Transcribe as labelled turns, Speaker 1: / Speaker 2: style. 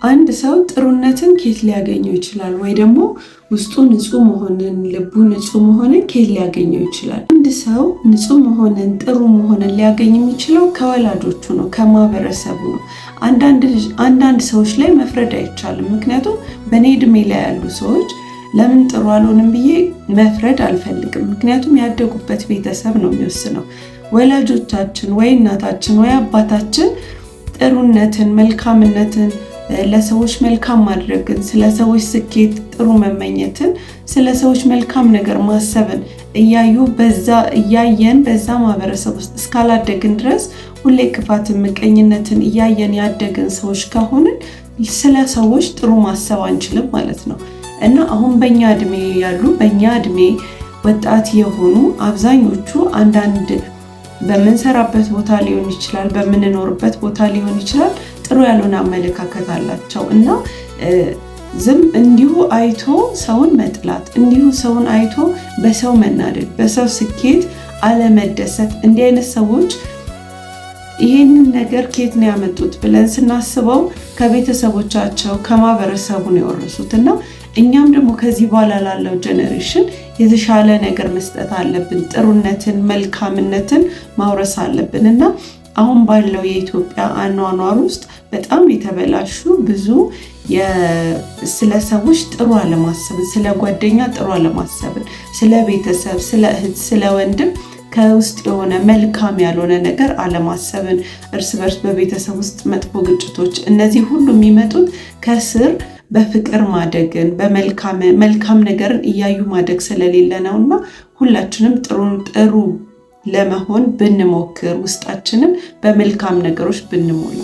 Speaker 1: አንድ ሰው ጥሩነትን ኬት ሊያገኘው ይችላል? ወይ ደግሞ ውስጡ ንጹህ መሆንን፣ ልቡ ንጹህ መሆንን ኬት ሊያገኘው ይችላል? አንድ ሰው ንጹህ መሆንን፣ ጥሩ መሆንን ሊያገኝ የሚችለው ከወላጆቹ ነው፣ ከማህበረሰቡ ነው። አንዳንድ ሰዎች ላይ መፍረድ አይቻልም። ምክንያቱም በእኔ እድሜ ላይ ያሉ ሰዎች ለምን ጥሩ አልሆንም ብዬ መፍረድ አልፈልግም። ምክንያቱም ያደጉበት ቤተሰብ ነው የሚወስነው። ወላጆቻችን ወይ እናታችን ወይ አባታችን ጥሩነትን፣ መልካምነትን፣ ለሰዎች መልካም ማድረግን፣ ስለ ሰዎች ስኬት ጥሩ መመኘትን፣ ስለ ሰዎች መልካም ነገር ማሰብን እያዩ፣ በዛ እያየን በዛ ማህበረሰብ ውስጥ እስካላደግን ድረስ፣ ሁሌ ክፋትን፣ ምቀኝነትን እያየን ያደግን ሰዎች ከሆንን ስለ ሰዎች ጥሩ ማሰብ አንችልም ማለት ነው። እና አሁን በእኛ እድሜ ያሉ፣ በእኛ እድሜ ወጣት የሆኑ አብዛኞቹ አንዳንድ በምንሰራበት ቦታ ሊሆን ይችላል፣ በምንኖርበት ቦታ ሊሆን ይችላል፣ ጥሩ ያልሆነ አመለካከት አላቸው። እና ዝም እንዲሁ አይቶ ሰውን መጥላት፣ እንዲሁ ሰውን አይቶ በሰው መናደድ፣ በሰው ስኬት አለመደሰት፣ እንዲህ አይነት ሰዎች ይህንን ነገር ከየት ነው ያመጡት ብለን ስናስበው ከቤተሰቦቻቸው፣ ከማህበረሰቡ ነው የወረሱት። እና እኛም ደግሞ ከዚህ በኋላ ላለው generation የተሻለ ነገር መስጠት አለብን። ጥሩነትን፣ መልካምነትን ማውረስ አለብን። እና አሁን ባለው የኢትዮጵያ አኗኗር ውስጥ በጣም የተበላሹ ብዙ ስለ ሰዎች ጥሩ አለማሰብን፣ ስለ ጓደኛ ጥሩ አለማሰብን፣ ስለ ቤተሰብ፣ ስለ እህት፣ ስለ ወንድም ከውስጥ የሆነ መልካም ያልሆነ ነገር አለማሰብን፣ እርስ በርስ በቤተሰብ ውስጥ መጥፎ ግጭቶች፣ እነዚህ ሁሉ የሚመጡት ከስር በፍቅር ማደግን፣ በመልካም መልካም ነገርን እያዩ ማደግ ስለሌለ ነው። እና ሁላችንም ጥሩ ጥሩ ለመሆን ብንሞክር፣ ውስጣችንን በመልካም ነገሮች ብንሞላ።